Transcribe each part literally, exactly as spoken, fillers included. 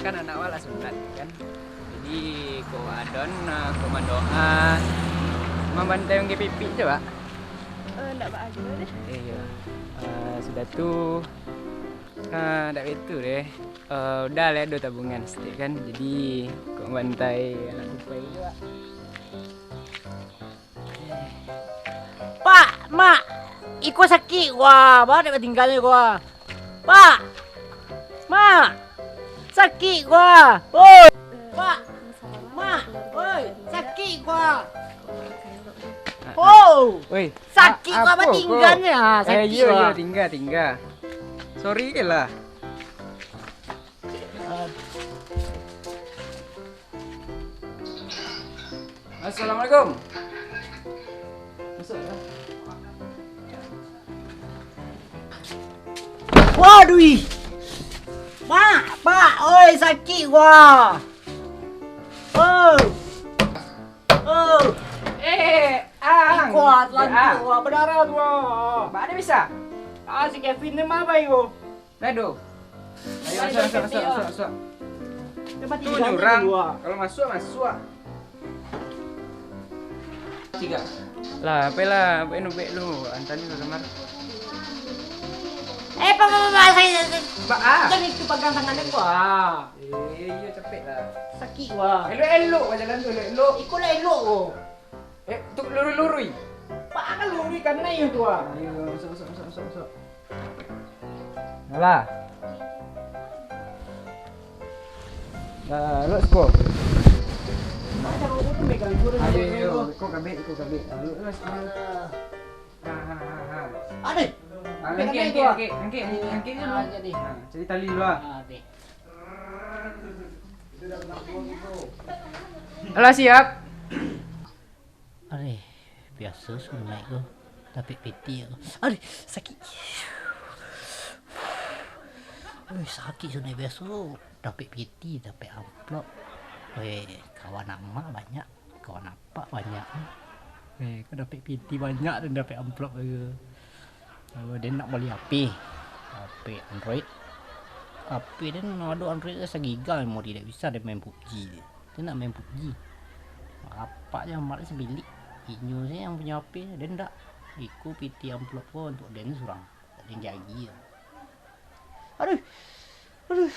Kan anak awak lah sunat kan. Jadi, kok adon, eh, kok mandoa, mambantai urang pipik tu, Pak. Eh, ndak baa juo deh. Eh, iyo. Eh, sudah tu, eh, ndak baitu deh. Eh, udah lah, ado tabungan saketek kan. Jadi, kok mambantai anak tupai tu, Pak. Pak, Mak, iko sakik ko, baa dek batingganyo ko. Pak, Mak, sakik ko. Oi, Pak, Mak, oi, sakik ko. Oh, sakik ko, apo ko? Batingganyo, ah, sakik ko. Eh, iyo, iyo, tingga, tingga. Sorry je lah. Assalamualaikum. Masuk lah. Waduh, ih. Mak, Pak, oi, sakik ko. Oh. Oh. Eh, ang. Kuat lantu, ah. Wah, berdarah tu, wah. Mak, ada bisa? Ah, si Kevin ni mah baik ko. Nado. Ayo, masuk, masuk, masuk, masuk, masuk. Tu nyurang. Kalau masuk, masuk ah. Tiga. Lah, apolah, apo nubek lu? Antan ni kamar. Eh, Pak, Pak, Pak, Pak, saya, saya, saya. Pak, ah. Kan itu pagang tangannya, Pak. Eh, iyo, capek lah. Sakik, Pak. Elok-elok, jalan tu, elok-elok. Iko lah elok, ko. Eh, tu lurui-lurui. Pak, kan lurui kanai tu, ah. Ayo, masuk, masuk, masuk, masuk, masuk. Alah. Lah, lu siko. Ayo, ayo, kau kabek, kau kabek. Lu, lu siko. Ha, ha, ha, ha. Adeh. Ah, angkek, angkek, angkek, angkek, angkek dulu. Ah, jadi tali dulu, ah. Ah, deh. Alah, siap. Areh, biaso sunaik ko, dapek piti ko. Areh, sakik. Weh, sakik sunaik biaso. Dapek piti, dapek amplop. Weh, kawan amak banyak, kawan apak banyak. Weh, ko dapek piti banyak dan dapek amplop ko. Oh, den nak bali H P. H P Android. H P den ado Android tu sagiga memori, dak bisa den main PUBG. Den nak main PUBG. Apak jo amak sabilik. Inyo se yang punyo H P, den dak. Iko piti amplop ko untuk den surang. Den jagi. Aduh. Aduh.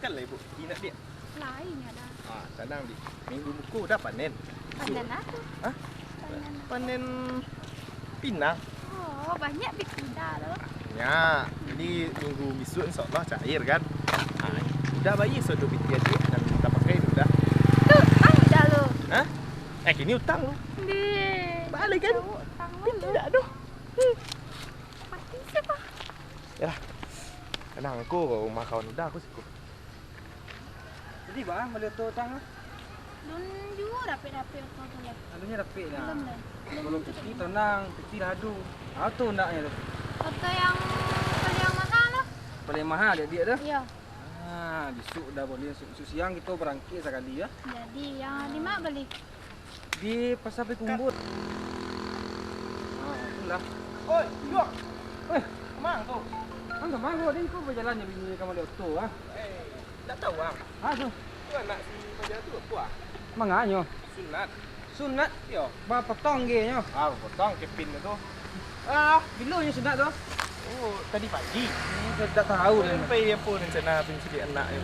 Kan lah ibu, indak, Dik? Lain ada. Ah, tanang, Dik. Minggu buku dah panen. Panen apa? Hah? Panen apa? Panen pinang. Oh, banyak bikuda tu. Banyak. Jadi minggu bisuak insya Allah cair kan. Ah, udah bayar sudah piti adik dan kita pakai udah. Tu, ah, udah lo. Hah? Eh, kini utang lo. Di. Balik kan? Utang lo. Tidak aduh. Mati siapa? Yalah. Kadang aku rumah kawan udah aku siko. Jadi, baa, bali oto tang lah. Dun juo dapek-dapek oto tu lah. Alunyo dapek lah. Belum lah. Belum. Kalau piti tanang, piti lah ado. Oto ndaknyo tu? Oto yang paling mahal lah. Paling mahal, diak-diak tu? Iyo. Ah, bisuak dah boleh. Bisuak siang kito barangkek sakali, yo. Jadi, yang di ma bali? Di Pasar Pikumbut. Ah, itulah. Oi, Dok. Eh. Mang tu. Mang ka ma ko? Ko bajalan jo bini ka maliek oto, ah. Eh, ndak tahu, Ang. Ah, tu. Tu anak si Fajar tu apo, ah? Manganyo? Sunat. Sunat? Iyo. Bapotong genyo? Ah, bapotong kepin tu. Ah, bilo nyo sunat tu? Oh, tadi pagi. Hmm, saya tak tahu deh. Sampai apo rencana penciliak anak tu?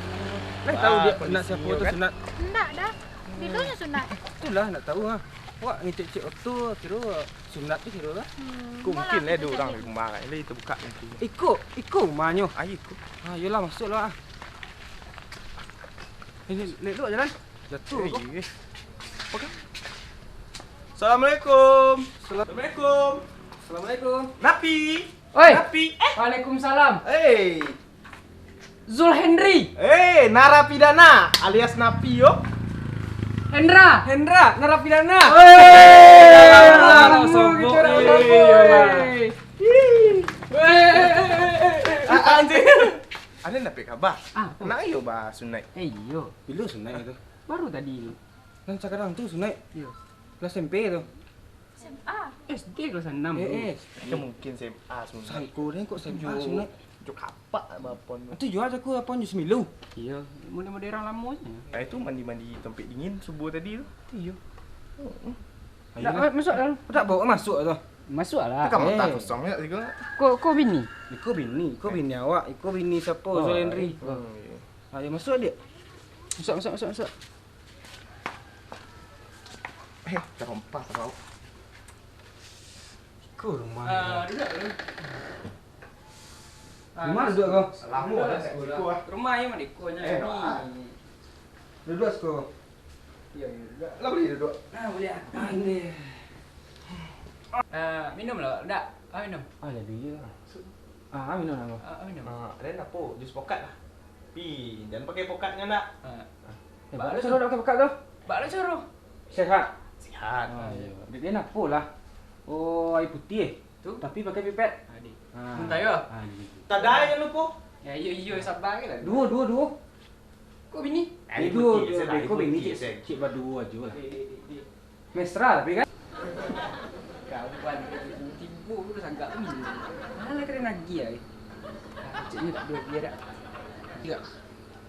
Nah, tahu ah, dia anak siapa tu kan? Sunat. Ndak dah. Bilo nyo sunat? Itulah, ndak tahu ah. Wak ngecek-cek oto, kiro sunat tu kiro lah. Hmm, ko mungkin lah ado urang di rumah kan. Jadi kita buka pintu. Iko, iko rumahnyo. Ah, iko. Ah, yolah, masuklah. Ini, lihat dulu jalan. Jatuh ko. Eh. Apa kan? Assalamualaikum. Assalamualaikum. Assalamualaikum. Napi? Oi. Napi? Eh. Waalaikumsalam. Eh. Zulhendri. Eh, narapidana alias Napi yo. Hendra. Hendra, narapidana. Oi. Alah, alah, alah, sombong, eh, alah. Ih. Eh, eh, eh, eh, eh, eh. Ah, anjing. Alen dapek kaba? Ah, apo? Nak iyo ba sunaik. Eh, iyo. Bilo sunaik tu? Baru tadi tu. Nan sakarang tu sunaik? Iyo. Kelas S M P tu? S S D kelas enam tu. Eh, eh. Macam mungkin S M A sebenarnya. Sangko deh kok S M A sebenarnya. Juk kapak lah bapon tu. Itu jual aku bapon juk semilu. Iya, model-model orang lama je. Ah, itu mandi-mandi tampek dingin subuh tadi tu. Iya. Ayolah. Ma-, masuk dalam. Tak bawa masuk tu. Masuk lah. Tekan mata kosong je juga. Ko, ko bini? Iko bini, iko bini awak, iko bini siapa? Oh, Zulendri. Oh, iya. Ayo masuk, Dik. Masuk, masuk, masuk, masuk. Eh, terompas kau. Iko rumah. Ah, duduk dulu. Rumah duduk kau? Lama dah kat situ ah. Rumah ayah mana iko je ni. Duduk situ. Ya, ya, duduk. Lah boleh duduk. Ah, boleh ah. Pandai. Ah, minum lah, dak? Ah, minum. Ah, jadi je lah. Ah, minum lah. Ah, minum. Ah, ada apa? Jus pokat lah. Pi, jangan pakai pokat nyo nak. Ah. Eh, bak lo suruh dak pakai pokat tu? Bak lo suruh. Sehat. Sehat. Ah, iya. Dia kenapa lah? Oh, air putih eh? Tu. Tapi pakai pipet. Adik. Ah. Minta yo. Ah, iya. Tak ada yang lupa. Ya, iyo, iyo, sabar ke lah. Duo, duo, duo. Kok bini? Eh, duo, duo, duo, kok bini, cik, cik baduo ajo lah. Dek, dek, dek, dek. Mesra tapi kan? Kawan, tibo tu sangat tu minum. Mana kena nagih ai. Cik ni tak ada dia dak. Tidak.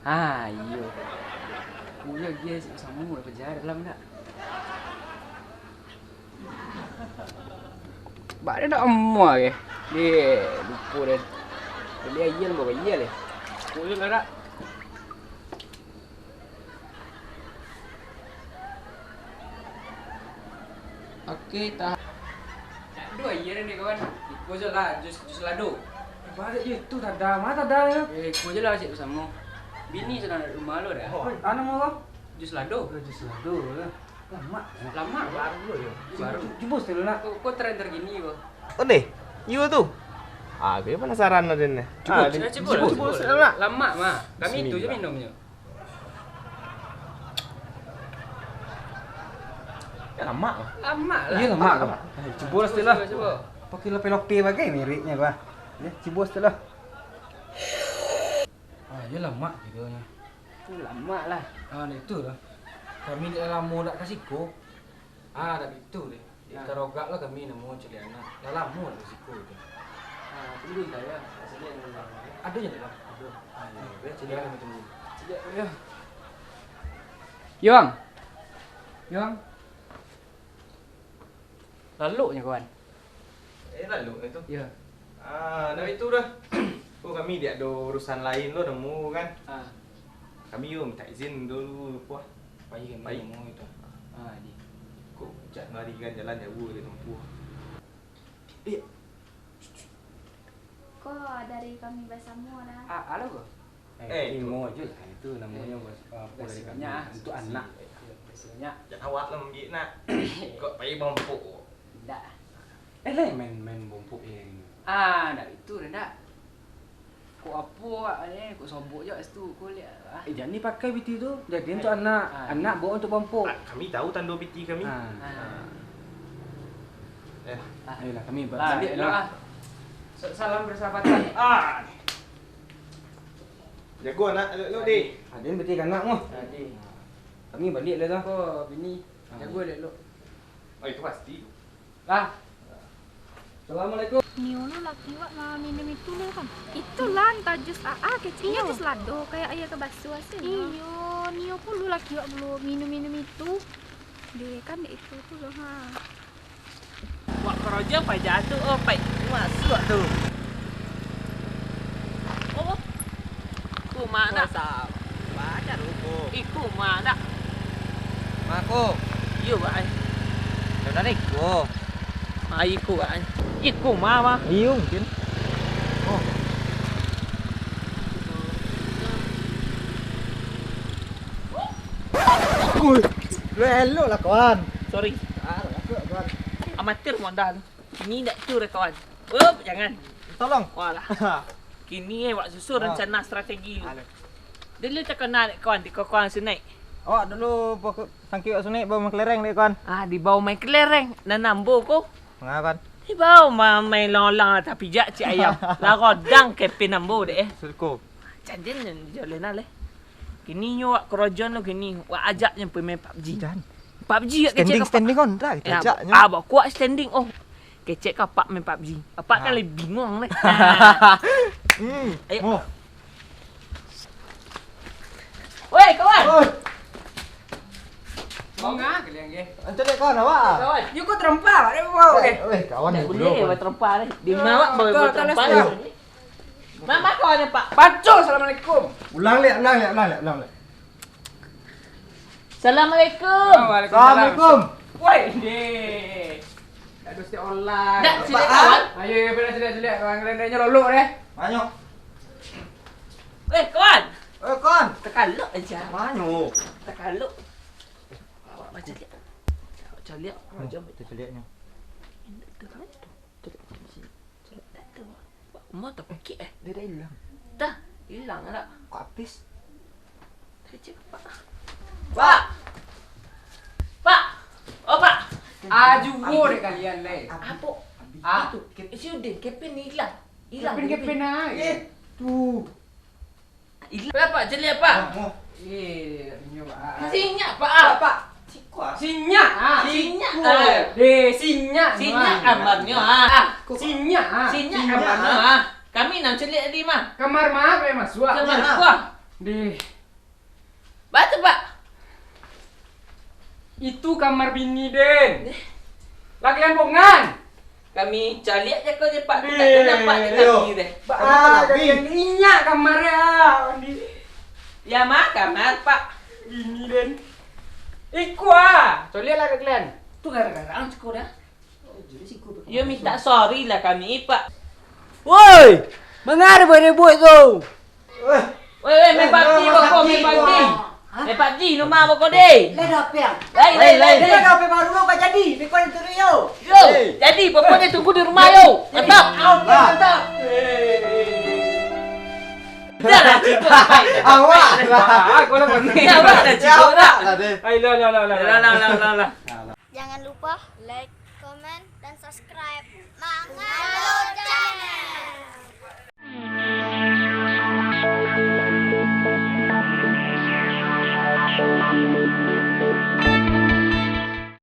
Ha, iyo. Kuliah dia sama berapa jalan dalam dak? Bak dia nak amuah ke? Dia lupa dia. Dia ayah lah, ayah lah. Kuliah lah dak? Oke, tahan. Aduh, iya ni kawan. Iko je lah, jus, jus lado. Balik je tu tada, mana tada ya? Eh, iko je lah cik bersama. Bini sudah nak rumah lo dah. Oh, anu mau apa? Jus lado. Oh, jus lado lah. Lamak. Lamak. Baru lo ya. Baru. Cubo sekali nak. Kok, kok tren terkini kok? Onde, iyo tu. Ah, aku penasaran lah den. Cubo, ah, cubo, cubo, cubo, cubo, cubo. Lamak mah. Kami itu je minumnya. Ya, lamak lah. Lamak lah. Iya, lamak lah. Eh, cubo lah, cubo, cubo. Pakai lope-lope bagai mereknya gua. Ya, cubo setelah. Ah, iya lamak gitu nya. Tu lamak lah. Ah, itu lah. Kami dak lamo dak ka siko. Ah, dak bitu deh. Di Karogak lah kami namo caliak anak. Lah lamo lah di siko tu. Ah, tunggu entah ya. Ado nyo dalam? Ado. Ah, iyo. Caliak anak tunggu. Caliak, yo. Yong. Yong. Lalok nyo kawan. Eh, lalok nyo tu? Yo. Ah, dah itu dah. Oh, kami dak ado urusan lain lo namo kan. Ah. Kami yo minta izin dulu, puah. Pai kami pai. Namo itu. Ah, di. Kok jak lari kan jalan jauh dari tempuh. Eh. Ko dari kami basamo dah. Ah, alo ko? Eh, eh, terimo ajo lah. Itu namonyo bas-, apo dari kami. Untuk anak. Makasih banyak. Jan awak lah mambiak nak. Kok pai bampuk. Ndak. Eh, lai main, main bompok yang ini. Ah, ndak itu dah, ndak. Kok apo awak ni, kok sobok je kat situ, kok liak ah. Eh, jan dipakai piti tu, jadi untuk anak, anak bawa untuk bompok. Ah, kami tahu tando piti kami. Ah. Ah. Eh. Ah. Ayolah, kami ba-, balik lah. Sa-, salam persahabatan. Ah. Jago anak elok-elok, deh. Aden piti anak mu. Jadi. Kami balik lah dah. Ko bini, jago elok-elok. Oh, itu pasti. Lah. Assalamualaikum. Nio lo laki wak maminum itu lo kan? Itulah entah jus aa keciknyo. Iyo. Jus lado kayak aia ka baso asinyo. Iyo, nio pulo laki wak pulo minum-minum itu. Deh, kan dek itu tu lo ha. Wak karajo pai jatuh, oh, pai masuak tu. Oh. Ko ma nak? Baca ruko. Iko ma nak? Mako. Iyo, Bang. Saudara iko. Ah, iko, Bang. Iko ma, Bang? Iyo, mungkin. Oh. Woi, lo elok lah, kawan. Sorry. Ah, elok, kawan. Amatir modal. Kini dak tu dah, kawan. Up, jangan. Tolong. Walah. Kini, eh, wak susun rencana strategi lu. Halo. Dulu takana dek kawan, di kawan Sunaik. Awak dulu sangkik wak Sunaik bawa main kelereng dek kawan. Ah, dibawa main kelereng. Nan ambo ko. Manga, kawan? Dibawa ma-, main lolang tapi jak cik ayam. Lah rodang kepin ambo dek, eh. Suko. Jangan, jangan, jangan, eh. Kini nyo wak karajo lo kini, wak ajak nyo pai main pabji. Jan. PUBG kat kecek. Standing, standing on, dah, kecek. Ah, bak kuat standing, oh. Kecek ka Apak main PUBG. Apak kan labiah bingung deh. Hmm. Ayo. Oh. Woi, kawan. Oi. Mau ngah kalian ke? Anco dek kawan awak. Kawan. Yo, kau terempa, dek, mau ke? Eh, weh, kawan. Tak boleh, buat terempa deh. Di rumah awak boleh buat terempa. Mama kawan Apak. Baco, assalamualaikum. Ulang lek, ulang lek, ulang lek, ulang lek. Assalamualaikum. Waalaikumsalam. Assalamualaikum. Woi, deh. Aduh, setiap online. Dak, sini kawan. Ayo, ayo, ayo, sini, sini. Orang lain-lainnya lolok deh. Banyak. Eh, kawan. Eh, kawan. Takalok aja. Banyak. Takalok. Awak baco liak. Baco liak. Hmm, baco liaknya. Ini tu kan. Rumah tapakik, eh? Dia dah hilang. Dah, hilang dah. Kok habis? Tadi cakap, Pak. Pak! Pak! Oh, Pak! Ah, juo dek kalian, leh. Apo? Ah. Itu, kep-, si Udin, kepen hilang. Hilang, kepen, kepen. Kepen, ah. Eh, tu. Ilah, Pak, caliak, Pak. Oh, oh. Eh, inyo, Pak. Sinyak, Pak, ah. Pak, siko, ah. Sinyak, ah. Sinyak, siko, ah. Eh, sinyak, sinyak, ah, kamarnyo, ah. Sinyak, ah. Sinyak, sinyak, kamarnyo, ah. Kami nan caliak tadi mah. Kamar ma, Pak, masuak? Kamar, ah. Wah. Deh. Baca, Pak. Itu kamar bini den. Eh. Lah kalian bongan. Kami caliak je kau je, Pak. Tu tak ada nampak je kami deh. Ba-, ah, kalian inyak kamar ya. Ya, ma kamar, Pak. Bini den. Iko ah. Caliak lah kalian. Tu gara-gara ang ciko dah. Yo mintak sorry lah kami, Pak. Woi! Manga rebut-rebut tu? Woi, woi, main PUBG beko, main PUBG. Main PUBG rumah beko deh. Lai ado apo, ang? Lai, lai, lai, lai. Lai ado apo baru lo, Pak, jadi? Beko nan turun yo. Yo, jadi pokoknyo tunggu di rumah yo. Mantap. Oke, mantap. Dah lah, cukup lah, Pak. Awak lah. Aku lah, Pak. Awak lah, cukup lah. Awak lah deh. Ayo, lah, lah, lah, lah. Lah, lah, lah, lah, lah.